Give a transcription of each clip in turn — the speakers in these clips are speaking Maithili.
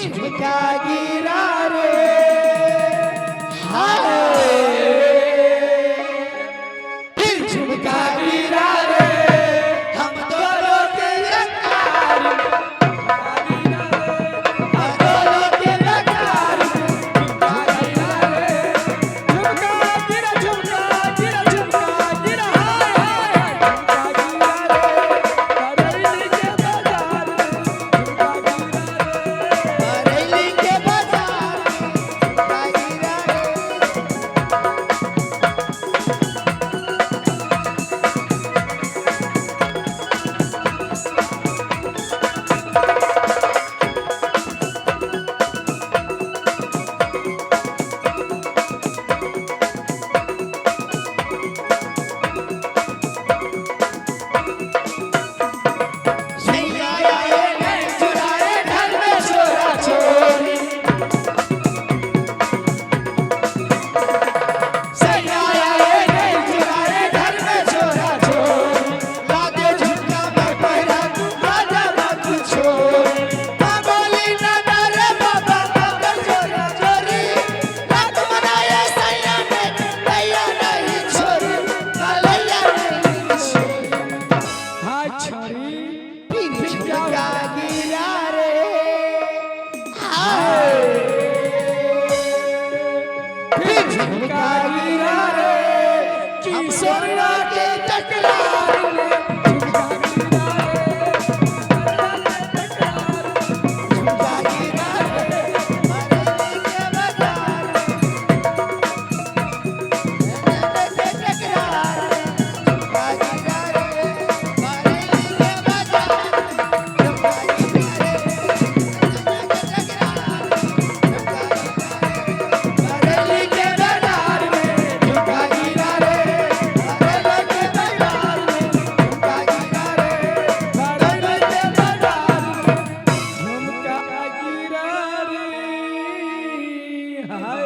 फिर झुमका गिरा रे, हाय फिर झुमका गिरा रे, हम दोनों के लकार, हम दोनों के लकार। झुमका गिरा, झुमका गिरा, झुमका गिरा, हाय हाय झुमका गिरा रे, बरेली के बाजार में झुमका गिरा रे, बरेली के बाजार में झुमका गिरा रे। सैया आए नैन चुराए घर में छोरा छोरी, सैया आए नैन चुराए घर में छोरा छोरी, लागे झुमका मैं पहरा दूं राजा बाबू छोरी, माँ बोली नाना रे बाबा बाबा छोरा छोरी, रात मनाए सैया ने कलैया नहीं छोरी, कलैया नहीं छोरी। हाय छोरी फिर झुमका गिरा रे, हाय फिर झुमका गिरा रे, किशोर के टकरार में झुमका गिरा रे, झुमका गिरा रे, बरेली के बाजार में, के टकरार में, झुमका गिरा रे, बरेली के बाजार में, झुमका गिरा रे, के टकरार में, झुमका गिरा रे, बरेली के बाजार में, झुमका गिरा रे, बरेली के बाजार में, झुमका गिरा रे, बरेली के बाजार में झुमका गिरा रे, हाय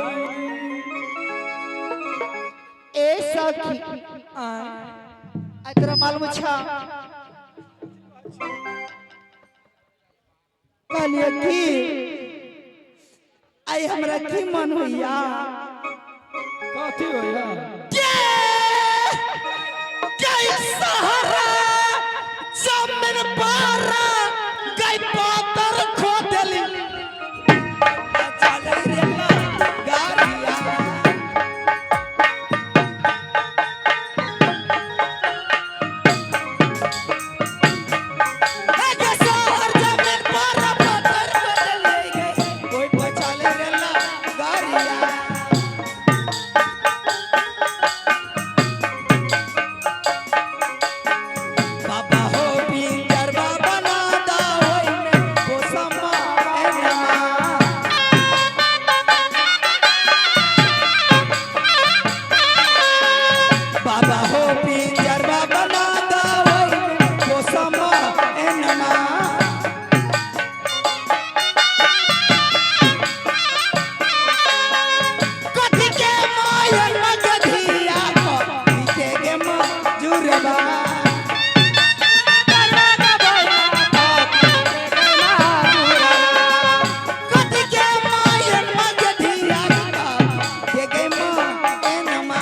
ए सखी आय आ तोरा मालूम छा, कहलिए की आई हमरा की मन होइया कथी होइया के के सहारा जमीन पर गई पातर खो देली, चले रे गाड़िया। के शहर जमीन पर पातर खो देली गई, कोई पचाले रे गाड़िया। बाबा हो पिंजर बाबा ना दा होई में कोसमा एनमा, बाबा हो पिंजर बाबा ना दा होई में कोसमा एनमा। कथी के मायन मगधिया कथी के गे मजुरबा, कथी के मायन मगधिया के गे एनमा।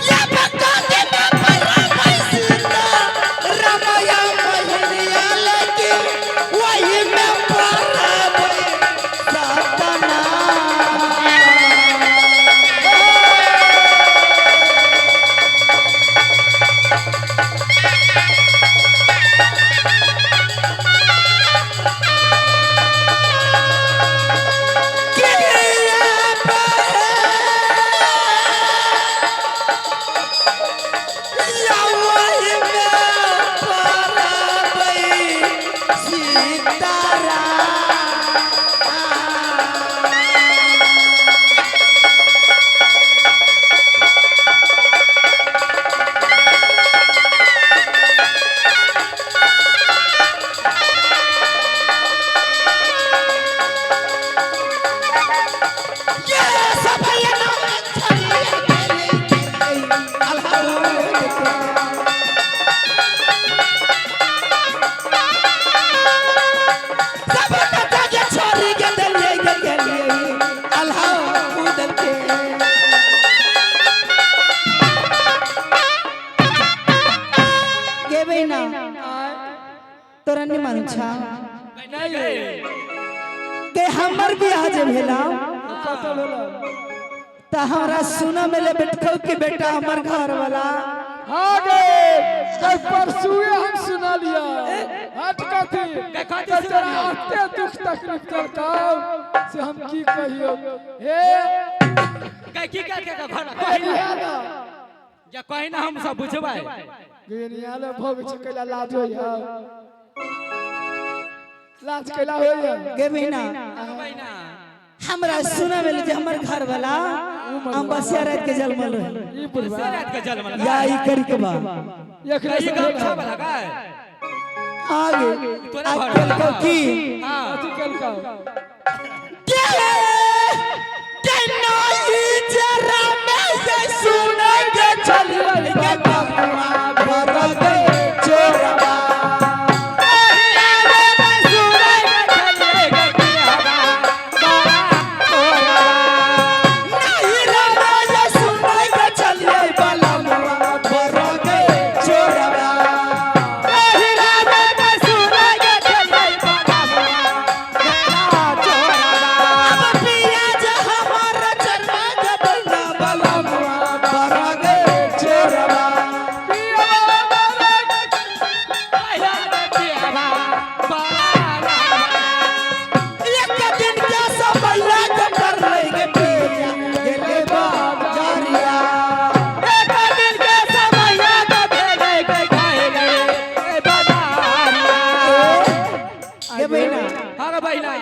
या भगवान के पर सीता रमया महिया लेकिन वही में परब सतना। अच्छा नहीं गए के हमर बियाह जे भेला कत भेला त हमरा सुना मिले बेटखौ के बेटा हमर घर वाला। हाँ गए कल परसुए हम सुना लिया हट कथी कथी तो सुना तोरा लिया? अते दुख तकलीफ चलताव से हम की कहियो हे। कह की कह के घर कही ना। कहिया ना। या कही ना, हम सब बुझबै। गेनिया ले भोग छै कैला लाज होइया, लाज कैला होइया। गे बहिना। कही ना। हमरा सुना मिले जे हमर घर वाला अम्बसिया रात के जन्मल रहे। ई बुढ़वा से रात के जन्म या ई करी के बा एकरे ई से गमछा वाला का आगे तोरा आ घर केलकौ वाला। की हां। अथी केलकौ? के के नाई जरा में ये सुने के चलिए के बबुआ भर गए चोरवा। नहीं रे ये सुने के चलिए बलमुआ भर गए चोरवा। अब पिया जे हमर चरवा के बलना बलमुआ भर गए चोरवा। एक दिन के समैया के कर ले के पिया गेले बाजारिया। के बहिना। हाँ बहिना।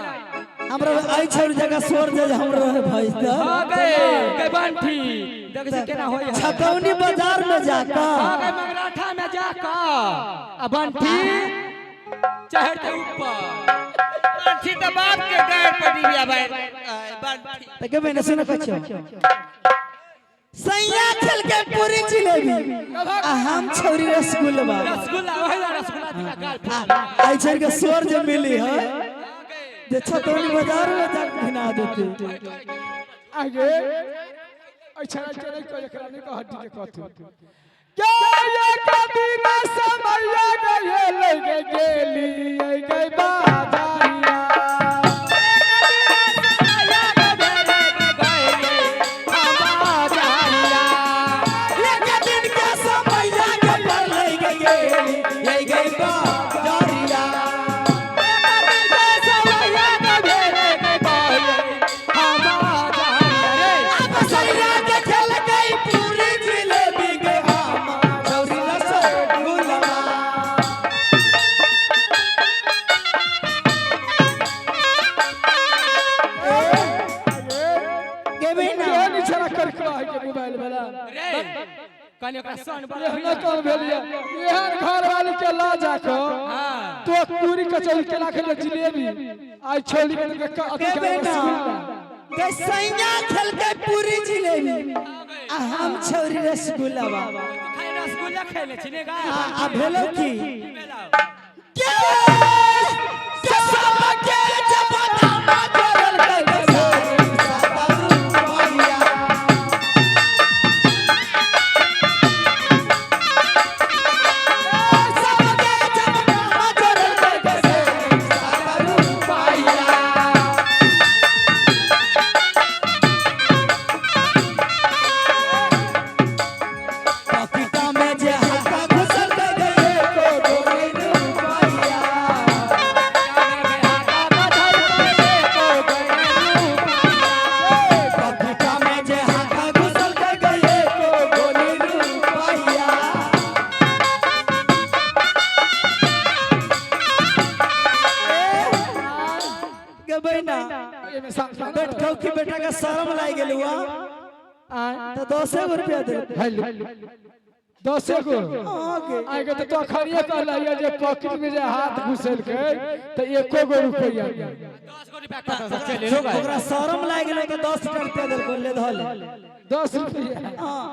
हमरा आई छौर जगह सोर जे हम रहे भाई त हाँ गए गए बंठी देख से केना होई है। छतौनी बाजार में जाकर हाँ गए मंगराठा में जाकर आ बंठी चढ़ते ऊपर। बंठी तो बाप के गैर पर डिबिया भाई बंठी। त के बहिना सुन कछो सैया खेल के पूरी जिलेबी आ हम छौरी रसगुल्ला। रसगुल्ला वही रसगुल्ला दिखा गाल आ आई छौर के सोर जे मिली है जे छतौनी बाजार में जाके घिना देते। आगे अच्छा अच्छा नहीं कह, एकरा नहीं कह, हड्डी के कथू के ये कभी ना समैया गए ले गे गेली गए बाजारिया। एक दिन के समैया के पर ले गेली ले गई बाजारिया। अब सैया के खेल गई पूरी जिलेबी के हम छौरी रसगुल्ला। के बहिना। केहन इशारा करके है के मोबाइल वाला? रे कनी ओकरा सन बड़ा। एहना कौन भेलिए एहन घर वाली के ला जाकर हां। तो पूरी कचौड़ी के राखे ले जिलेबी आई छोली के के अथी के के बहिना रसगुल्ला। के सैया खेल के पूरी जिलेबी आ हम छौरी रसगुल्ला। खाली रसगुल्ला खेले छी ने गा। आ भेलो की के के सब के जब दामा जोड़ल के सारी सातारू माहिया। सब के जब दामा जोड़ल के सारी सातारू माहिया। पपीता में जे हाथा घुसल गए को गोरे रुपैया। पपीता में जे हाथा घुसल गए को गोरे रुपैया। के बहिना। एमे सा बैठो की बेटा का शर्म लाग गेल हुआ तो 10 रुपया दे। हेलो 10 गो। आगे। आगे तो अखनिए कहलिए जे पॉकेट में जे हाथ घुसेल के तो एको गो रुपया नहीं। 10 गो रुपया कतऽ से चलि एलो गा? ओकरा शर्म लाग गेल तो 10 रुपया देलको ले धल। 10 रुपया? हां,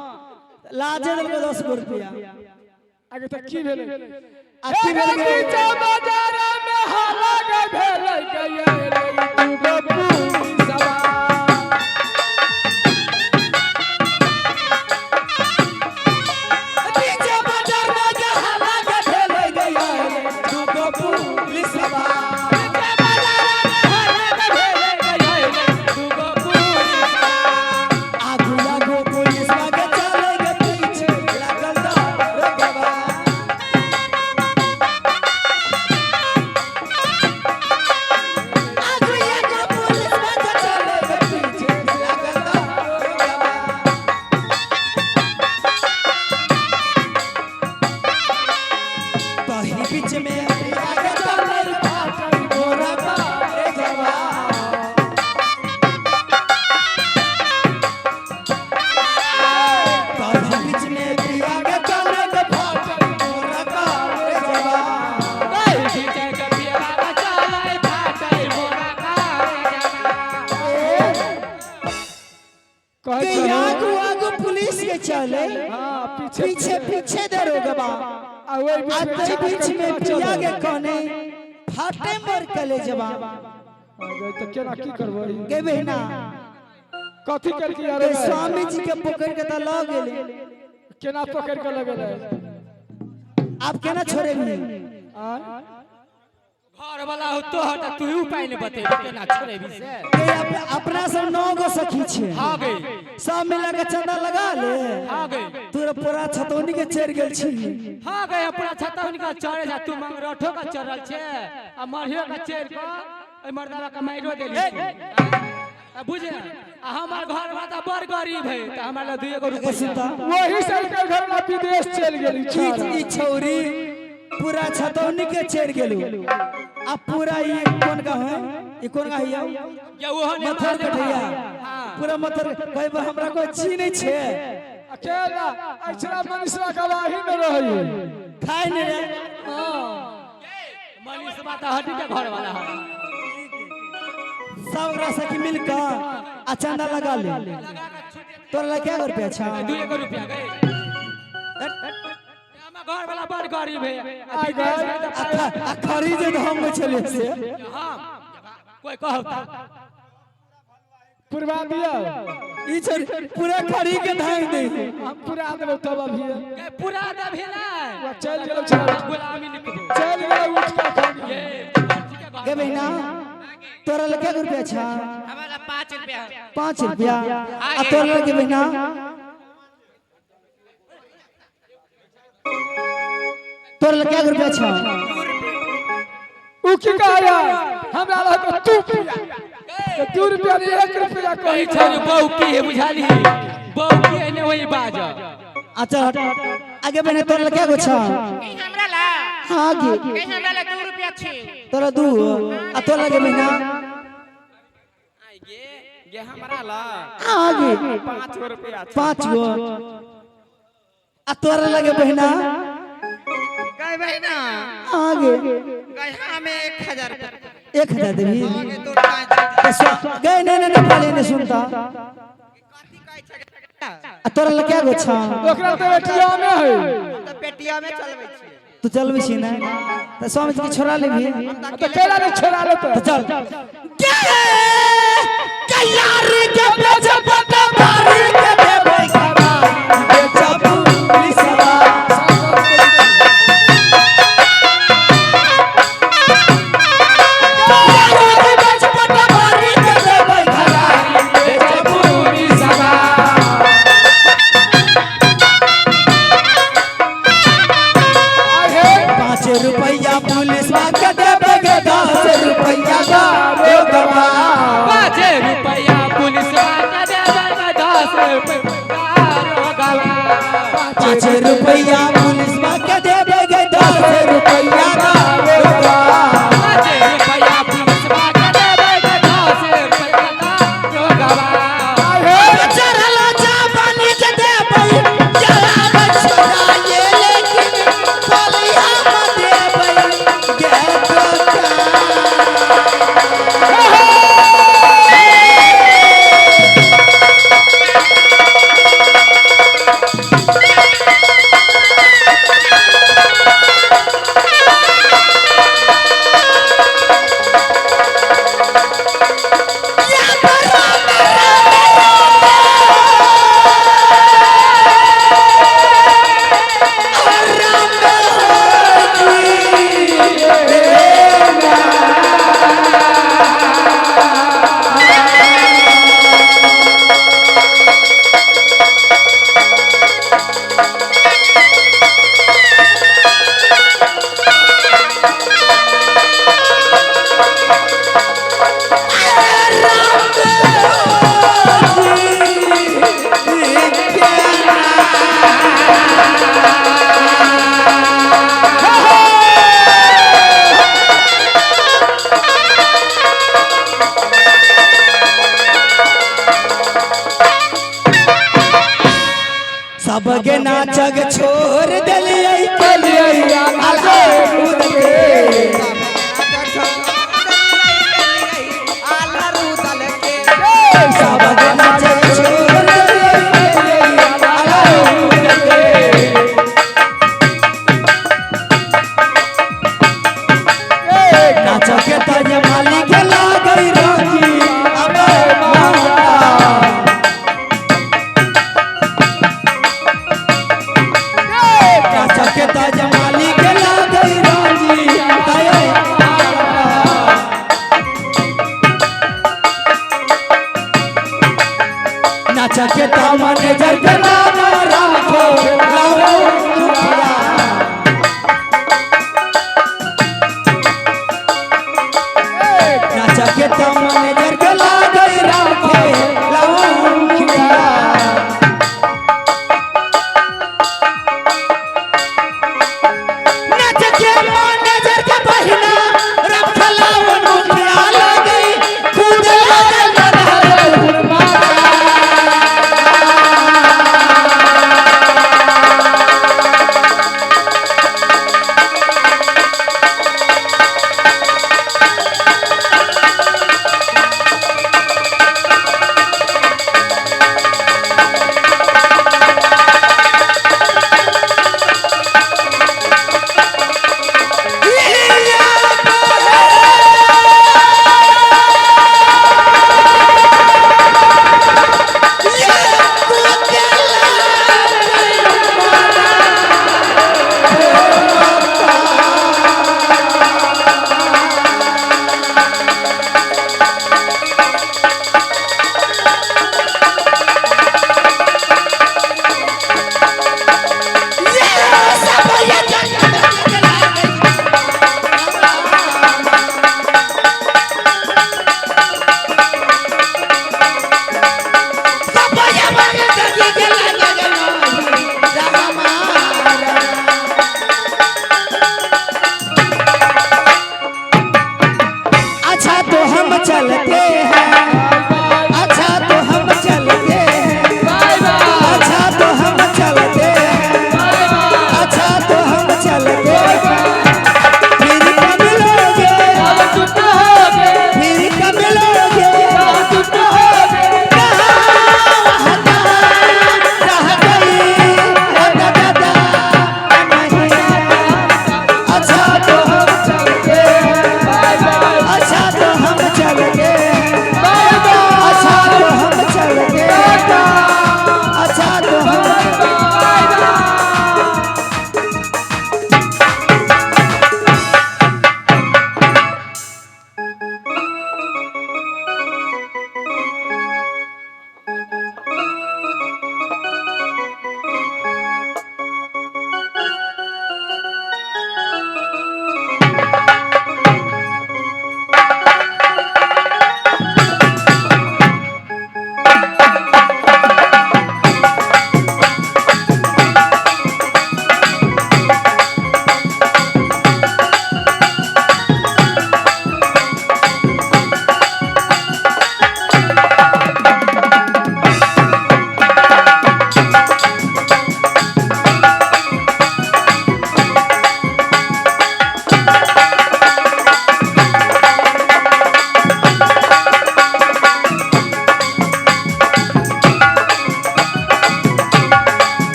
लाजे देलको 10 गो रुपया। आगे तो की भेलै? आ की भेल गे? बीच बाजार में हाला गे भेलै गे ये दू गो पुलिसवा। बीच बाजार में जे हाला गे भेलै गे ये दू गो पुलिसवा। हां, पीछे पीछे पीछे दरोगबा। आ ओई बीच में आ बीच में पिया के कोने फाटे मोर कलेजवा। आ गई तो केना की करबै? गे बहिना। कथी करके यार? गे, स्वामी जी के पकड़ के त ल गेले। केना पकड़ के लगेले? आप केना छोड़ेबी? आ घर वाला हो तो हटा, तू ही उपाय नहीं बतेबी केना छोड़ेबी से। गे, अपना सब 9 गो सखी छे। हाँ गई। सब मिला के चंदा लगा ले। हाँ गई। तोरा पूरा छतौनी के चढ़ गेल छी। हाँ गई, पूरा छता हुनका चढ़े जा, तू मंगरठो का चढ़ल छे आ मरहियो का चढ़ के ओइ मर्दावा का माइरो देली। आ बुझे आ हमार घर वाला बड़ गरीब है त हमरा ला 2 गो गे रुपया। सुनता। वही से के घर ला विदेश चल गेली। ई छौरी पूरा छतौनी के चढ़ गेलू आ पूरा ई कोन का है, ई कोन का हिया? या ओहो ने मथर कठैया। हां। पूरा मथर कहे हमरा कोई छी नहीं छे। अकेला ऐसा मनुष्य गवाही में रही। खाए नहीं रे। मनीष बात हटी के घर वाला है। सब ओकरा सखी मिल के आ चंदा लगा ले। तोरा ला क्या रुपया छा? 2 गो रुपया गए। हमार घर वाला बड़ गरीब है। आ गए। आ खरीद हम छलिए से। हां, कोई कहता पुरवा दिया। ई छोरी पूरा खरी के धांग दे। हम पूरा देबै तब अभी। के पूरा दे ना। वो चल गेल छला। गुलामी लिख दो। चल गेल उठ के खाली। ये बंठी के घर। गे बहिना, तोरा ला क्या रुपया छा? हमारा 5 रुपया। 5 रुपया। आ तोरा ला के बहिना? तोरा ला क्या रुपया छा? उ की कहया हमरा लग के तू पिया के 2 रुपया नहीं 1 रुपया कही कही। छौ बहू की है बुझाली, बहू की है ने वही बाज। अच्छा हट आगे बहिना, तोरा ला क्या गो छा? कहीं हमरा ला? हाँ गे। कहीं हमरा ला 2 रुपया छे। तोरा 2 आ तोरा ला के बहिना? गे गे हमरा ला। हाँ गे। 5 रुपया। 5 गो। आ तोरा लगे बहिना? गए बहिना। हाँ गे। गए हमें 1000 रुपया। 1000 देबी? आगे तो पाँच। गए नहीं नहीं नहीं नहीं सुनता। कथी कहै छै? आ तोरा लग क्या गो छा? ओकरा तो बेटिया में है। हम तऽ पेटिया में चलबै छियै। तू चलबै छी ना त स्वामी जी के छोड़ा लेबी। तो केला नहीं छोड़ा लेते? तो चल गे कयारी के बेच पता मारी के देबै खबा बेच पुलिसवा। कयारी के बेच पता मारी के देबै खबा बेच पुलिसवा। आहे। 5 रुपया पुलिस के देबै गे, 10 रुपया दारोगवा। 5 रुपया पुलिस के देबै, 10 रुपया दारोगवा। 5 रुपया पुलिस के देबै गे, 10 रुपया दारोगवा। 5 रुपया पुलिस के देबै, 10 रुपया दारोगवा। आहे। चढ़ल जापानी के देबै जरा छोड़ाए लेकिन खाली हम देबै गे टोका। सबके नाचग छोड़ देलियै कलियै आगे कूद के।